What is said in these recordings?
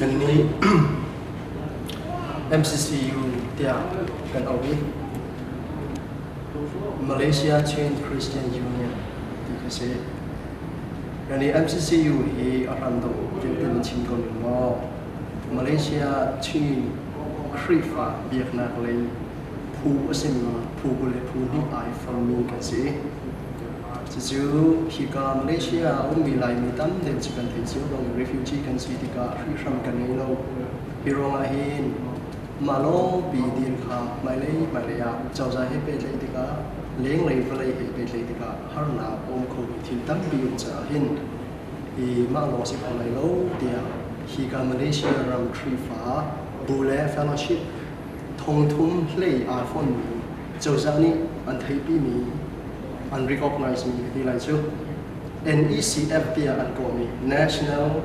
Kannih MCCU tiah kan auh i Malaysia Chin Christian Union ti khi si. Kannih MCCU hi a hram dawh deuh in chim ko ning maw? Malaysia Chin Khrihfa biaknak lei phu a simi phu 20 le phu hnih ai fonmi kan si. Cucu hika Malaysia ah a ummi Laimi tam deuh cu kan theih cio bang refugee kan si tikah hrihhram kan ngei lo. Hi ruangah hin mah lawngpi dir kha hmailei hmailei ah cozah he pehtlaih tikah lenglei vawlei he pehtlaih tikah harnak a um khomi thil tampi um caah hin hi mah lawng si kho lai lo tiah hika Malaysia ram Khrihfa bu le fellowship thongthum hlei aa fonmi cozah nih an theihpimi an recognize mi ka ti lai cu NECF tiah an kawhmi National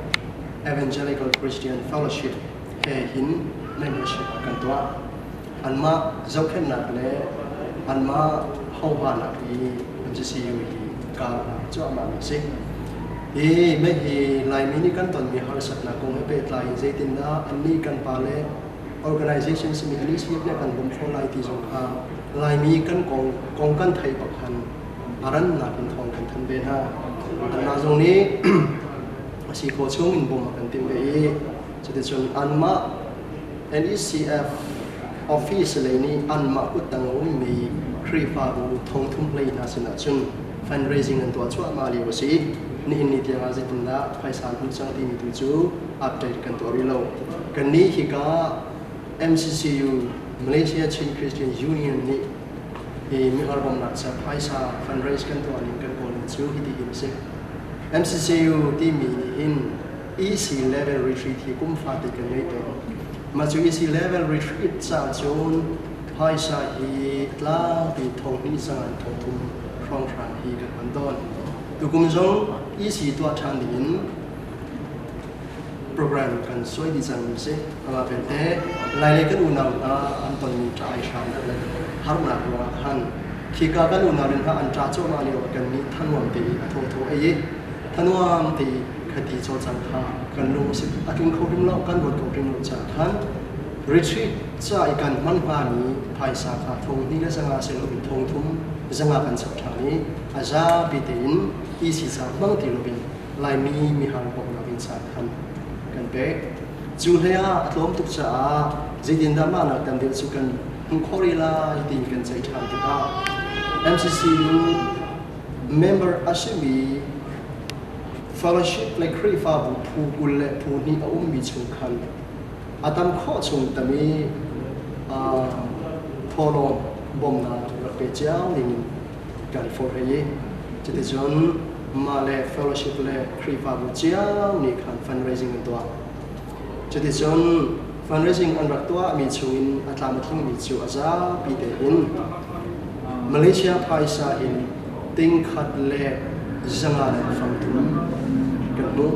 Evangelical Christian Fellowship he hin membership kan tuah. Anmah zohkhenhnak le anmah hohmanak i MCCU hi kar cuahmah mi a si. Hi mei hi Laimi nih kan tonmi harsatnak kong he pehtlai in zeitindah annih kan pa le organization simi NECF nih kan bawmh khawh lai ti zong kha Laimi kan kong kong kan theih bak khan a rannak in thawng kan thanh ve hna. Anmah zong nih a si khawh chung in bawmh a kan timh ve i cuticun anmah NECF office lei nih anmah kuttang a ummi Khrihfabu thongthum hlei hna sinah cun fundraising an tuah cuahmah lio a si. Nihin ni tiangah zeitindah phaisa an hmuh cang timi tu cu update kan tuah rih lo. Kannih hika MCCU Malaysia Chin Christian Union nih hi mihar bawmhnak ca phaisa fundraise kan tuah ning kan kawl ning cu hiti hin a si. MCCU timi nih hin EC level retreat hi kum fate kan ngei tawn. Mah cu EC level retreat ca cun phaisa hi tlangpi thong hnih zangan thong thum hrawnghrang hi kan hman tawn. Tukum zong EC tuah ṭhan ding in program kan suai dih cangmi si. Amah belte Lailei kan unau hna an tonmi ṭah hramnak le harnak ruangah khan khika kan unau hna an ṭah cuahmah lio ah kannih thanuam te i a thawthaw ei i thanuam te i khati cawlcang kha kan lung a tling kho hrim lo, kan ruat kho hrim lo caah khan retreat ca i kan hman hngami phaisa kha thong hnih le zanga si loin thong thum zanga kan chap ṭhan i a zapi tein EC ca hmang ti loin Laimi mihar bawmhnak in ca khan kan pek. Cu hlei ah a tlawm tuk caah zeitindah mah nak tam deuh cu kan hmuh khawh rih lai tiin kan ceih ṭhan tikah MCCU member a simi fellowship le Khrihfabu phu 20 le phu hnih a ummi chung khan a tam khawh chung tam i thawhlawm bawmhnak rak pe cio ding in kan forh hei i cuticun mah le fellowship le Khrihfabu cio nih khan fundraising an tuah. Cuticun fundraising an rak tuahmi chungin a tlam a tlingmi cu a zapi tein Malaysia phaisa in ting khat le zanga le fang thum kan hmuh.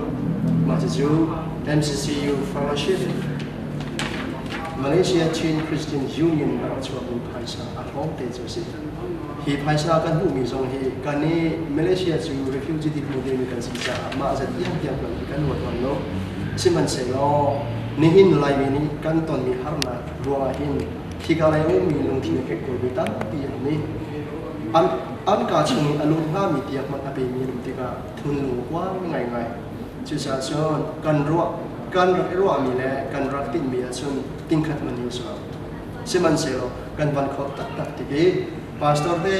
Mah cucu MCCU Fellowship Malaysia Chin Christian Union a rak chuakmi phaisa a tlawmte cu a si. Hi phaisa kan hmuhmi zong hi kan i Malaysia cu refugee ti hmu dingmi kan si caah mah zat tiangtiang hmanh hi kan ruat ngam lo. Sihmanhsehlaw nihin Laimi nih kan tonmi harnak ruangah hin khika lei ummi lungthin a kekkuaimi tampi an um i an, an kaa chung i a lung hngami tiang hmanh a pemi an um tikah thinlung kuang ngaingai. Cucaah cun kan ruah kan rak i ruahmi le kan rak tinhmi ahcun tingkhat man hi a si lo. Sihmanhsehlaw kan van khawh taktak tik i pastor te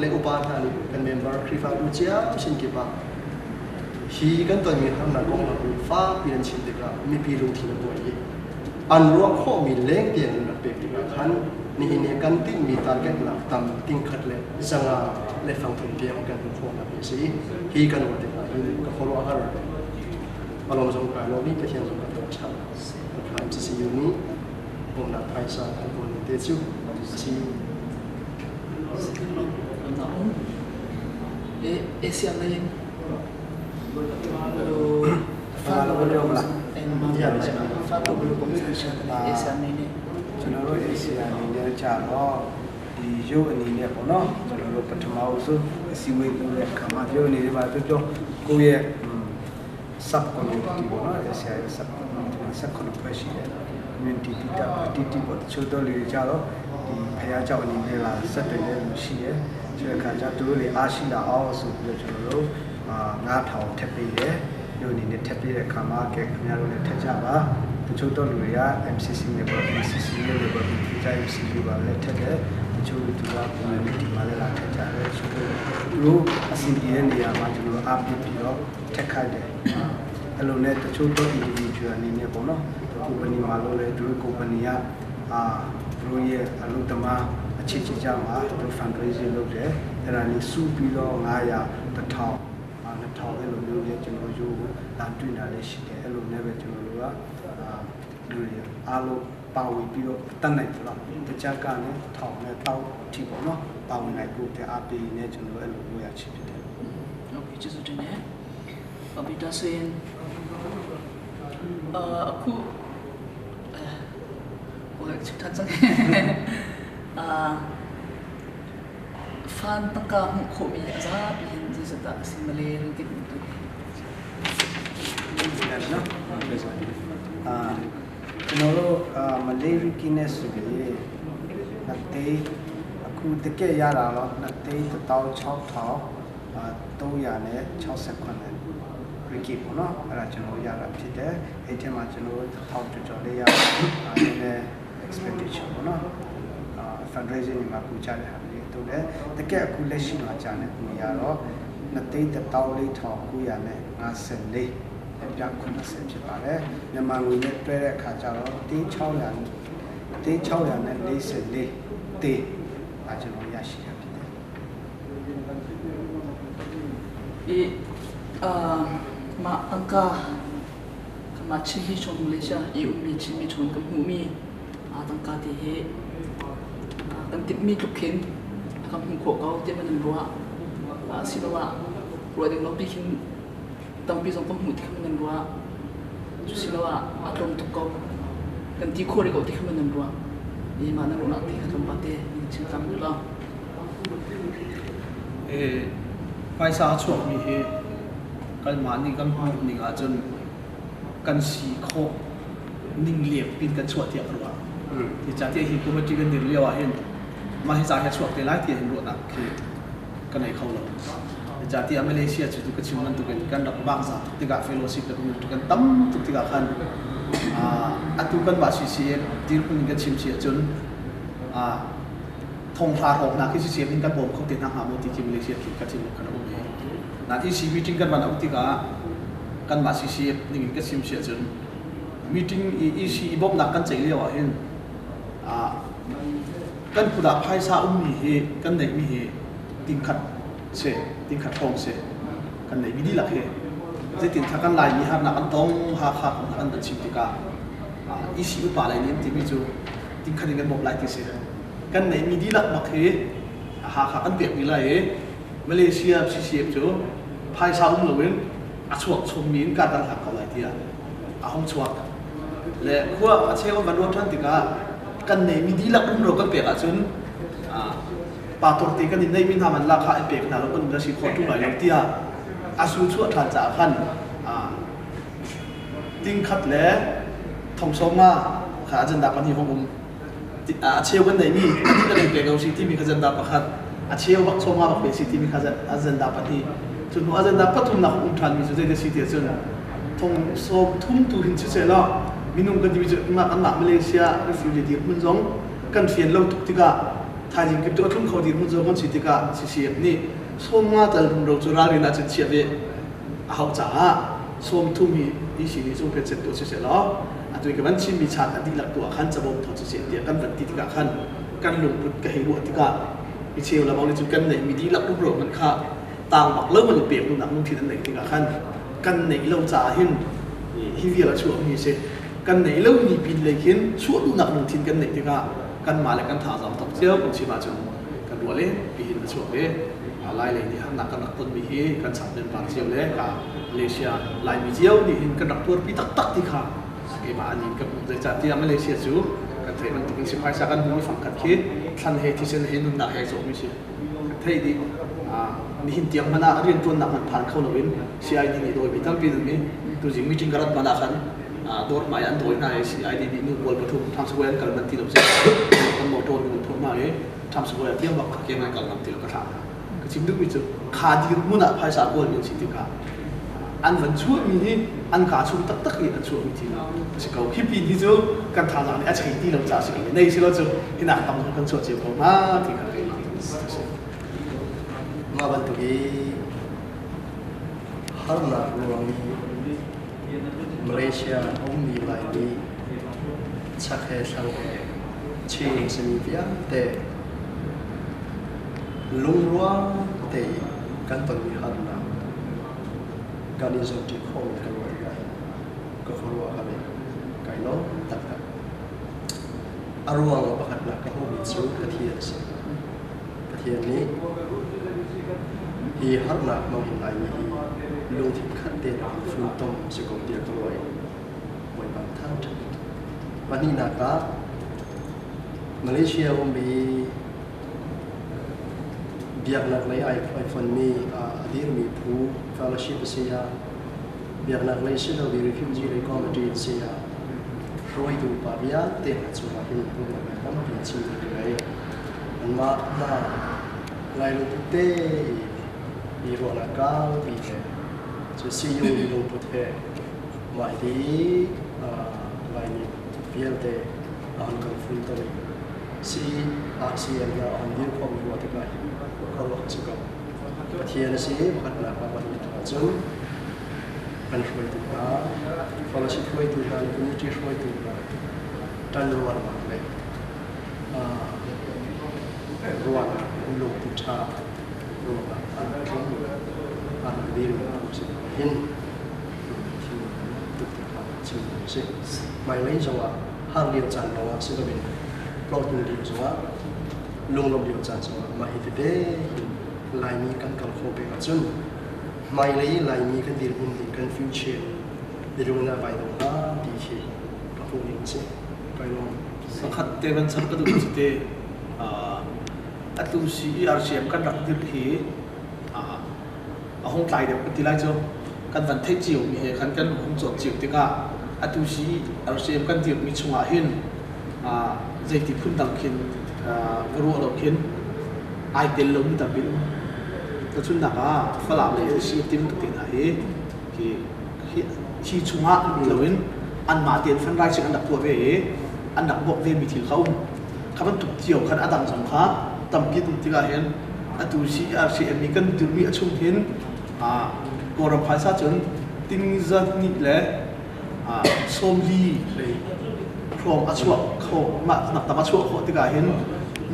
le upa hna nih kan member Khrihfabu cio sin kip ah hi kan tonmi harnak kong hna fakpi an chim tikah mipi lungthin a buai i an ruah khawhmi leng tiang in rak pek tikah khan nihin i kan tinhmi target nak tam tingkhat le zanga le fangthum tiang kan hmuh khawhnak hi a si hi kan ruah tikah hin ka khuaruah har alawm zong kai lawm i Pathian zong ka thangṭhat MCCU nih bawmhnak phaisa an kawl ning te cu a si. Asia lei in ကျွန်တော်တို့ Asia အနေနဲ့ကြာတော့ဒီရုပ်အနေနဲ့ပေါ့နော်ကျွန်တော်တို့ပထမအဆုံးအစည်းအဝေးလုပ်တဲ့အခါမှာရုပ်အနေနဲ့ပါပြောပြောကိုယ့်ရဲ့ sub community ပေါ့နော် Asia ရဲ့ sub community 18ဖွဲ့ရှိတယ် community တိတတိတိပေါ့တချို့တော့လူတွေကြတော့ဒီဖျားကြောက်အနေနဲ့လာဆက်တယ်လည်းရှိတယ်ဆိုတဲ့အခါကျသူတို့တွေအားရှိလာအောင်ဆိုပြီးတော့ကျွန်တော်တို့အာ9000ထည့်ပေးတယ်ရုပ်အနေနဲ့ထည့်ပေးတဲ့အခါမှာကဲခင်ဗျားတို့လည်းထည့်ကြပါတချို့တော့လူတွေက MCC နဲ့ပေါ့ MCC နဲ့လည်းပေါ့ဒီကြ MCC ပါလည်းထည့်တယ်တချို့သူက community မှာလည်းလာထည့်ကြတယ်ဆိုတော့သူတို့အစီအပြေတဲ့နေရာမှာကျွန်တော်အားပေးပြီးတော့ထည့်ခိုက်တယ်အဲ့လိုနဲ့တချို့တော့ individual အနေနဲ့ပေါ့နော် company မှာလို့လည်းသူတို့ company ကအာသူတို့ရဲ့အလုပ်သမားအခြေချကြမှာသူတို့ fundraising လုပ်တယ်အဲ့ဒါလေးစုပြီးတော့900 1000 2000အဲ့လိုမျိုးနဲ့ကျွန်တော်ရိုးလာတွေ့တာလည်းရှိတယ်အဲ့လိုနဲ့ပဲကျွန်တော်တို့ကအာလူတွေအားလုံးပါဝင်ပြီးတော့တတ်နိုင်တယ်လို့တကြကနဲ့ထောင်နဲ့တောက်ထိပေါ့နော်ပါဝင်နိုင်ဖို့တဲ့အားပေးနေကျွန်တော်အဲ့လိုလုပ်ရချင်ဖြစ်တယ် ဟုတ်ပြီကျေးဇူးတင်တယ်ဟုတ်ပြီဒါဆိုရင်အာအခုဟိုချစ်ထန်စအာဖန်တကမှုခုမီအစားပြီးဒီစတာစင်မလေးရင်ကိတူ နော်အာကျွန်တော်တို့အာမလေးရီကင်းနဲ့ဆိုပြီးနှစ်သိန်းအခုတကက်ရတာတော့နှစ်သိန်း16000အာ369ရီကီပေါ့နော်အဲ့ဒါကျွန်တော်ရတာဖြစ်တယ်အဲ့ဒီမှာကျွန်တော်ထောက်ကြော်ကြော်လေးရအာနည်းနည်း expenditure ပေါ့နော်အာ fundraising တွေမှာပူကြတဲ့ဟာတွေတို့လည်းတကက်အခုလက်ရှိမှာကြာနေပူရတော့နှစ်သိန်း14954ပြ80ဖြစ်ပါတယ်မြန်မာငွေနဲ့တွဲတဲ့အခါကျတော့တင်း600တင်း644တေးအဲကျွန်တော်ရရှိတာဖြစ်တယ် ဒီအာမအန်ကာကမချီဟီချုံမလေးရှားဤဦးမီချီမီချုံကမှုမီအာတန်ကာတီဟေကန်တိမီလုခင်ကမှုခိုကောတေမနန်ရောအာစီလောရောဒင်လောပိခင်တမ်ပီဇုံကမှုတိခမနန်ရောကျစီလောအတုံတုကောကန်တိခိုရီကိုတိခမနန်ရောဒီမနန်ရောနာတိခမ်ပါတေချင်းတမ်လော အဲပိုင်စာချွတ်မိဟေกันมานี่กันหูนี่ก็จนกันสีโคนิ่งเลียบปินกันชวดเทียบรัวที่จะเที่ยหิกูมาจีกันเดียวเรียวเห็นมาให้จ่ายแค่ชวดเตไลที่เห็นรัวนักคือกันไหนเขาเราจะที่อเมริกาจุดก็ชิมมันตุกันกันดับบางซะที่กาเฟโลชิพกันตุกันตั้มตุกที่กาขันอ่าอตุกันบาซีซีดีรุนกันชิมเสียจนอ่าทงพาหกนักที่ซีซีเป็นกันบ่มเขาติดนักหาโมติที่มาเลเซียคิดกันชิมกันโอเค na EC meeting kan ban autika kan ma CCF ning in ka sim sia chun meeting EC ibom nak kan chei lewa hin a kan puda phaisa um mi he kan nei mi he ting khat se ting khat thong se kan nei mi di lak he je tin tha kan lai mi har na kan tong ha kha kan kan chim tika EC upa lai nim ti mi chu ting khat in kan bom lai ti se kan nei mi di lak mak he ha kha kan pek mi lai he Malaysia CCF chu phaisa um loin a chuak chom min ka dan hak ko lai tia a hong chuak le khua a che ko ban ro than tika kan nei mi di lak um ro kan pek a chun a pa tor te kan nei min ha man la kha pek na lo kan da si kho tu lai lo tia a su chu than cha khan a ting khat le thong som ma kha agenda pan hi hong um a cheu kan nei mi ti kan pek lo si ti mi kha agenda pakhat a cheu bak choma bak pe si ti mi kha agenda pan hi จุดหัวอาจารย์ปทุมนักอุ้มทันมีสุดใจสีเดียจนทงโซทุ่มตูหินเฉยๆแล้วมีนุ่งกันที่มีจุดมากันหนักมาเลเซียรีฟิวจีดีมันจงกันเฟียนเราทุกทิกะทายยิงกิบตัวทุ่มเขาดีมันจงกันสีติกะสีเสียบนี่โซมาแต่เราจุราลีน่าจะเฉียบเอเอาจ้าโซมทุ่มมีอีสีนี้จงเป็นเจ็ดตัวเฉยๆแล้วอันตัวกันชิมีชาติอดีหลักตัวขั้นจะบ่มถอดเสียเดียกันวันติกะขั้นกันหลงพุทธกะเหวติกะอีเชียวเราบอกในจุดกันไหนมีดีหลักรูปโรมันค่าต่างบักเริ่มมันเปรียบดูหนักนุ่งทีนั้นไหนติกะขั้นกันไหนเราจ่าหินฮิเวียละชั่วมีเสกันไหนเรามีปีเลยขินชั่วดูหนักนุ่งทีกันไหนติกะกันมาแล้วกันถาจอมตกเจียวกันชีมาจนกันรัวเลยปีหินชั่วเลยลายเลยนี่หันหนักกันหนักต้นมีเฮกันสับเป็นปากเจียวเลยกะมาเลเซียลายมีเจียวนี่หินกันหนักตัวปีตักตักที่ค่ะเอมาอันนี้กับใจจัดที่มาเลเซียจูกันเทมันตุกสิพายสักกันมีฝั่งกัดคิดทันเฮที่เซนเฮนุนหนักเฮโซมิสิเทดีนี่หินเตียงมันเรียนตัวหนักมันผ่านเข้าหนูวิน CID นี่โดยมีตั้งปีนึงนี้ตัวจริงมีจริงกระดับมาขัน Dawr hmai an dawi hna i CID nih nu pawl pathum Times Square an kal manh ti lo si. Kan motor in an phurh hna i Times Square tiang bak keng an kal ngam ti lo ka thlah hna. Ka chim duhmi cu kha dirhmun ah phaisa kawlmi an si tikah an van chuahmi hi an kaa chung taktak i an chuahmi thil a si ko. Hi pin hi cu kan thazaang nih a chei ti lo caah si ko. Nei si lo cu hinak tam kan chuah cio ko hnga ti kha keimah si. Mah bantuk i harnak ruang i Malaysia ummi Laimi chak he thlang he Chin simi vialte lungrual tein kan tonmi harnak kan i zohṭi khawhmi ka ruah tikah hin ka khuaruah har i kai lawm taktak. A ruang pakhatnak ka hmuhmi cu Pathian a si. Pathian nih hi harnak hmang hin Laimi hi lungthin khat tein a kan funtom si ko tiah ka ruah i Bawipa thangṭhat. Pahnihnak ah Malaysia ummi biaknak lei ai fonmi a dirmi phu fellowship a si ah biaknak lei si lo refugee lei committee an si ah hruaitu pa vialte hna cungah hin lungnak bia tampi a chim ka ngei. Anmah hna Lai lungput te i ruahnak kaupi he cu CU lungput he mah hi Laimi vialte a hun kan funtom i CRCM hna a hun dir khawhmi ruah tikah hin khuaruah a si ko. Pathian a si pakhatnak ah pahnihnak ahcun kan hruaitu hna, fellowship hruaitu hna le community hruaitu hna ṭanrualnak le ruahnak lungput ṭha ruangah an rak tling an rak dirmi phu si hin thil tuk ti kha chim a si. Hmailei zongah har lio caan lawngah si loin hlawhtlung lio zongah lunglawmh lio caan zongah mah hi tete hin Laimi kan kal khawh peng ahcun hmailei Laimi kan dirhmun ding kan future minung na vai do hna ti khi ka hmuh ning a si. Kai lawm. Pakhat te van char ka duh cu te atu CERCM kan rak dirh hi a hung tlai deuh kan ti lai cu kan van theih cio mi he khan kan hung cawn cio tikah atu CERCM kan dirhmi chungah hin zeiti phun dang khin va ruah lo khin ai tel lomi tampi um. Tahchunhnak ah Falam lei si tim te hna hi hi chungah lut loin anmah tein fundraising an rak tuah ve i an rak bawmh vemi thil kha um. Kha bantuk cio khan a dang zong kha tampi an um tikah hin atu CRCM nih kan dirmi a chung hin Kawlram phaisa cun tingza hnih le 40 hrawng a chuak kho mah nak tam a chuah khawh tikah hin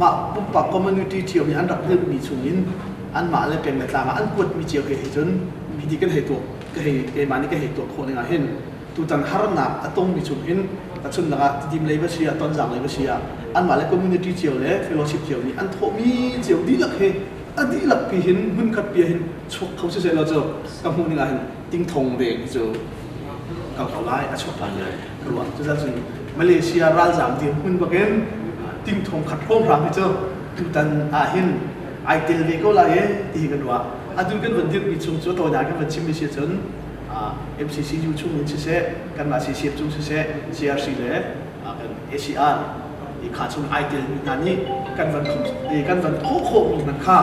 mah pumpak community cio nih an rak dirhmi chungin anmah le peng le tlang ah an kuatmi cio he hi cun hiti kan hei tuah ka hei keimah nih ka hei tuah khawh ning ah hin tutan harnak a tongmi chung hin tahchunhnak ah Tidim lei va si ah Tonzang lei va si ah anmah le community cio le fellowship cio nih an thawhmi cio dihlak hi a dihlak pi hin hmunkhat pi hin chuak kho siseh law cu ka hmuh ning ah hin tingthong deng hi cu kal ko lai a chuak lai ka ruah cucun Malaysia ralzaam dirhmun bakin tingthong khat hrawnghrang hi cu tutan ah hin ai tel ve ko lai e ti hi kan ruah atu kan van dirhmi chung cu tawinak kan van chimmi si cun MCCU chung in siseh kanmah CCF chung siseh CRC le kan ACR i kha chung ai telmi hna nih kan van kan van thawh khawhmi hmanh kha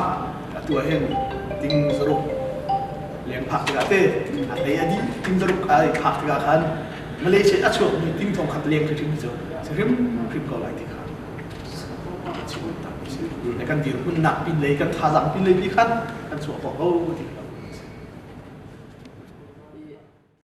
atu ah hin ting zaruk leng phak tikah te a hlei a dih ting zaruk ai phak tikah khan Malaysia a chuakmi ting thong khat leng hrim cu hrim hrim ko lai ti kha chim tak si kan dirhmun nak pin lei kan thazaang pin lei pi khan kan chuah khawh ko ti kha.